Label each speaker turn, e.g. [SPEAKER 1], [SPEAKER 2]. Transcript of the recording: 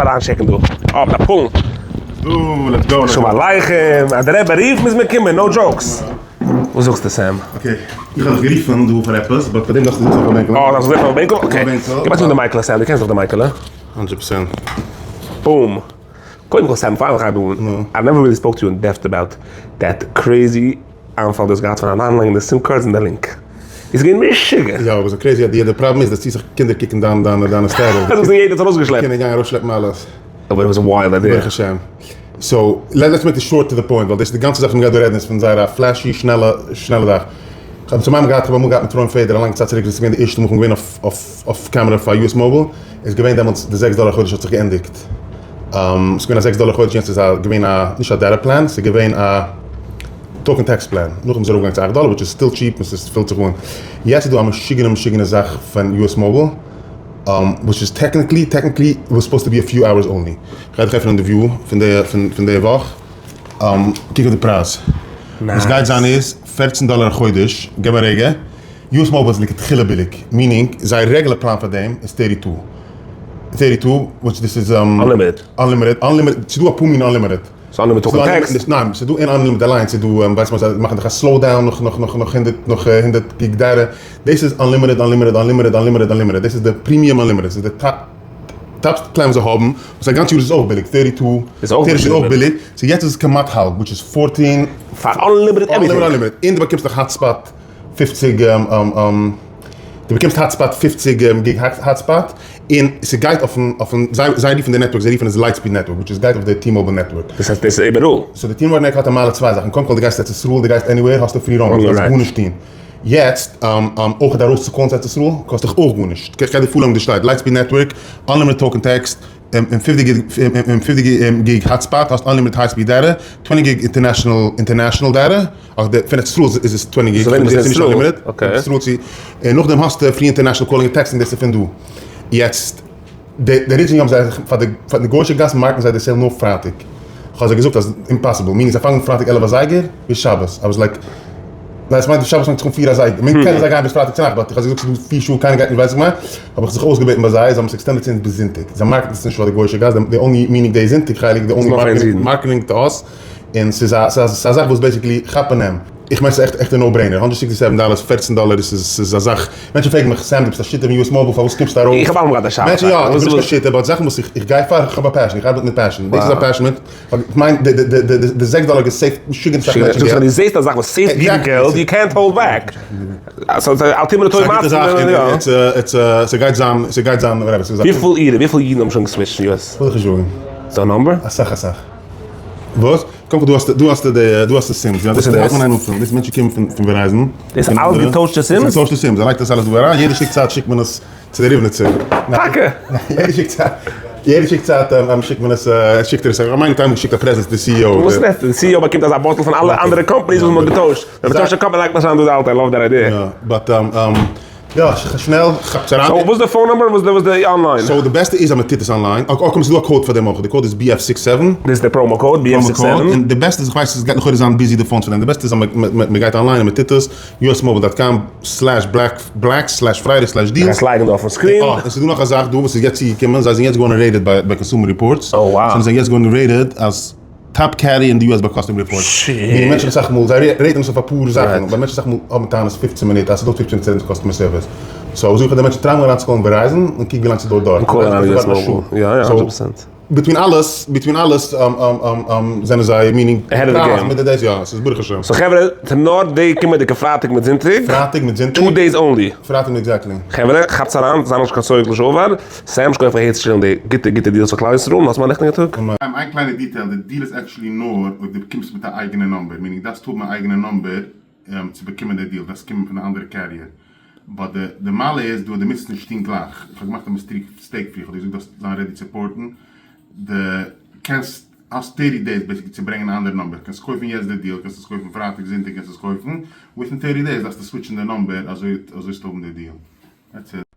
[SPEAKER 1] אריינטשעקן דא. אה, מ'דארף פולן.
[SPEAKER 2] Let's go.
[SPEAKER 1] שלום עליכם, אז דער רבי רופט מוז מען קומען, no jokes. וואס זאגסטו סעם?
[SPEAKER 2] Okay, איך האב דיך גערופן דא פאר עפעס, but פאר דעם דארפסטו זיצן אויף א בענקל.
[SPEAKER 1] אה, דארפסט זיצן אויף א בענקל? Okay. גיב א טון די מייקעלע סעם, דו קענסט דאך די מייקעלע.
[SPEAKER 2] 100%.
[SPEAKER 1] Boom. קודם כל סעם, פאר איך הייב אן, I never really spoke to you in depth about that crazy איינפאל דו האסט געהאט פון אריינלייגן די SIM cards אין די link. איז געווען משוגע.
[SPEAKER 2] יא, אבער ס'איז crazy אז די פראבלעם איז אז צו סאך קינדער קוקן דיין דיינע דיינע status.
[SPEAKER 1] דאס איז יעדער האט ארויסגעשלעפט.
[SPEAKER 2] קינדער גייען ארויסשלעפן אלעס.
[SPEAKER 1] אבער it was a wild idea.
[SPEAKER 2] ברוך השם. So, let's make it short to the point, ווייל דאס איז די גאנצע זאך וואס מ'גייט דא רעדן איז פון זייער א flashy שנעלע שנעלע זאך. כ'האב צום איינמאל געהאט, כ'האב אמאל געהאט מיט רוין פעדער א לאנגע צייט צוריק, דאס איז געווען די ערשטע מאל כ'בין געווען אויף אויף אויף קעמערע פאר US Mobile, איז געווען דעמאלטס די זעקס דאלער א חודש האט זיך געענדיגט. ס'איז געווען א זעקס דאלער חודש, יענץ איז א געווען א נישט א data plan, ס'איז געווען א talk and text plan, נאכדעם איז ארויפגעגאנגען צו אכט דאלער which is still cheap און ס'פילט זיך אן. יעצט איז דא א משוגענע משוגענע זאך פון US Mobile which is technically technically was supposed to be a few hours only. כ'גיי דיך עפענען די view פון די פון די וואך, קוק אויף די פרייז. וואס גייט זיין איז פערצן דאלער א חודש, געב א רגע, US Mobile איז לכתחילה ביליג, meaning זייער רעגולער פלאן פאר דעם איז thirty two, thirty two which דאס איז
[SPEAKER 1] unlimited.
[SPEAKER 2] Unlimited, unlimited, ס'איז דא אפאר מיני unlimited.
[SPEAKER 1] ס'איז unlimited talk and text?
[SPEAKER 2] ניין, ס'איז דא אין unlimited אליינס, ס'איז דא ווייסט מען זיי מאכן דיך א slow down נאך נאך נאך נאך הונדערט נאך הונדערט gig data, דאס איז unlimited unlimited unlimited unlimited unlimited, דאס איז די premium unlimited, ס'איז די top top plan וואס זיי האבן, וואס א גאנץ יאר איז עס אויך ביליג, thirty two,
[SPEAKER 1] איז אויך
[SPEAKER 2] איז אויך ביליג, so יעצט איז עס כמעט האלב, which is fourteen.
[SPEAKER 1] פאר unlimited everything.
[SPEAKER 2] Unlimited unlimited, און דו באקומסט נאך hotspot פופציג דו באקומסט hotspot פופציג gig hotspot, און ס'גייט אויפן אויפן זיי זיי רופן די network זיי רופן עס Lightspeed network which איז גייט אויף די T-Mobile network.
[SPEAKER 1] דאס הייסט דאס איז איבעראל?
[SPEAKER 2] So די T-Mobile network האט א מעלה צוויי זאכן, קודם כל דו גייסט ארץ ישראל דו גייסט anywhere האסטו free roaming דו דארפסט גארנישט טון, יעצט אויך ארויס צו קאלן צו ארץ ישראל קאסט דיך אויך גארנישט, כ'גיי דיר פארלייגן ווי דאס שטייט, Lightspeed network, unlimited talk and text, און 50 gig hotspot האסט unlimited high speed data, 20 gig international international data, אויך די פון ארץ ישראל איז עס 20 gig, פון דא איז נישט unlimited, ישראל צו, און נאכדעם האסטו free international calling און texting דאס איז פון דא. יעצט די רידזשינג האבן זיי פאר די פאר די גוישע גאס מארקן זיי די sale נאר פרייטאג, כ'האב זיי געזאגט אז impossible, meaning זיי פאנגן פרייטאג 11 אזייגער ביז שבת, I was like, ווייל ס'מיינט שבת פאנגט זיך אן פיר אזייגער, מען קען זיי גיין ביז פרייטאג צונאכט, but איך האב זיי געזאגט ס'איז דא פיר שעה קיינער גייט נישט ווייס איך מה, האב איך זיך אויסגעבעטן ביי זיי, זיי האבן עס extended צו אונז ביז זונטאג, זיי מארקעטן עס נישט פאר די גוישע גאס, די only meaning די זונטאג חלק, די only marketing to us, און ס'איז א ס'איז א זאך וואס basically כאפ און נעם. איך מיין ס'איז עכט עכט א no brainer, הונדערט sixty seven dollars, פערצן דאלער, דאס איז ס'איז א זאך, מענטשן פרעגן מיך, סעם דו ביסט א שיטה פון US Mobile פארוואס קומסטו ארויף?
[SPEAKER 1] איך האב אלעמאל געהאט א שאלה.
[SPEAKER 2] מענטשן יא, איך בין נישט קיין שיטה, but זאכן וואס איך איך גיי פאר, איך האב א passion, איך ארבעט מיט passion, דאס איז א passion מיט, כ'מיין די די די די זעקס דאלער געסעיווט משוגענע סאך מענטשן געלט.
[SPEAKER 1] דו זעסט א זאך וואס סעיווט אידן געלט, יו קענט האלד בעק. אל תמנע טוב מעשה.
[SPEAKER 2] ס'איז א גוטע זאך, און ס'גייט זיין, ס'גייט זיין whatever.
[SPEAKER 1] וויפיל אידן, וויפיל אידן האבן שוין געסוויטשט צו US?
[SPEAKER 2] וויל איך נישט זאגן.
[SPEAKER 1] ס'דא א number?
[SPEAKER 2] אסאך אסאך. וואס? קודם כל דא האסטו דא האסטו די דא האסטו SIMs יא דאס איז אלעס דאס מענטשן קומען פון פון Verizon.
[SPEAKER 1] דאס איז אלעס געטוישטע SIMs?
[SPEAKER 2] געטוישטע SIMs, ער לייגט עס אלעס דא אריין, יעדע שטיק צייט שיקט מען עס צו די ריבניצער.
[SPEAKER 1] טאקע?
[SPEAKER 2] יעדע שטיק צייט יעדע שטיק צייט שיקט מען עס שיקט ער עס, איך מיין איינמאל געשיקט א פרעזענט צו די CEO.
[SPEAKER 1] וואס רעדסטו? די CEO באקומט אזא bottle פון אלע אנדערע companies וואס מען האט געטוישט. ווען מען טוישט א קאמפאני לייגט מען עס אריין דא די אלטע, I love that idea.
[SPEAKER 2] יא, but יא, שנעל, כאפטס אריין.
[SPEAKER 1] So וואס איז די phone number און וואס איז די online?
[SPEAKER 2] So די בעסטע איז אז מען טוט עס online, okay ס'איז דא א code פאר דעם אויך, די code איז BF six seven.
[SPEAKER 1] דאס איז די promo code, BF six seven.
[SPEAKER 2] און די בעסטע איז, איך ווייס עס גייט לכאורה זיין busy די phones פון דעם, די בעסטע איז אז מען גייט online און מען טוט עס, usmobile dot com slash black black slash Friday slash deals.
[SPEAKER 1] קענסט לייגן דא אויפן screen.
[SPEAKER 2] אה, און ס'איז דא נאך א זאך דא וואס איז יעצט צוגעקומען, זיי זענען יעצט געווארן rated ביי Consumer Reports.
[SPEAKER 1] Oh wow.
[SPEAKER 2] זיי זענען יעצט געווארן rated אז top carrier אין די US ביי Customer Reports. ווי מענטשן אסאך מאל, זיי רעיטן עס אויף אפאר זאכן, אבער מענטשן אסאך מאל האבן טענות 15 מינוט אז ס'דויערט 15 מינוט צו רעדן צו customer service. So זאג איך פאר די מענטשן try מאל אריינצוקאלן Verizon און קוק ווילאנג ס'דויערט דארט.
[SPEAKER 1] און קאלן אריין US Mobile. יא יא, הונדערט פראצענט.
[SPEAKER 2] Between אלעס, between אלעס זענען זיי, meaning,
[SPEAKER 1] ahead of the game.
[SPEAKER 2] מיט די days, יא, ס'איז ברוך השם.
[SPEAKER 1] So חברה, ס'נאר די קומענדיגע פרייטאג מיט זונטאג.
[SPEAKER 2] פרייטאג מיט זונטאג.
[SPEAKER 1] Two days only.
[SPEAKER 2] פרייטאג מיט exactly.
[SPEAKER 1] חברה, כאפטס אריין, זיי נישט קיין סועק לשעבר. סעם שכוח פאר אהערצושטעלן די גוטע גוטע deals פאר כלל ישראל, און האסט מיר א נעכטיגן טאג.
[SPEAKER 2] איין קליינע detail, די deal איז actually נאר אויב דו באקומסט מיט א אייגענע number, meaning דארפסט האבן א אייגענע number צו באקומען די deal, דארפסט קומען פון א אנדערע carrier, but די מעלה איז דא אז דו מוזט נישט טון גלייך, איך האב געמאכט א mistake פריער, איך האב דיר געזאגט דארפסט זיין ready צו פארטן, די קענסט האסט thirty days basically צו ברענגען א אנדערע number, קענסט קויפן יעצט די deal, קענסט עס קויפן פרייטאג זונטאג קענסט עס קויפן, within thirty days דארפסטו סוויטשן די number אזוי אזוי וועסטו האבן די deal, that's it.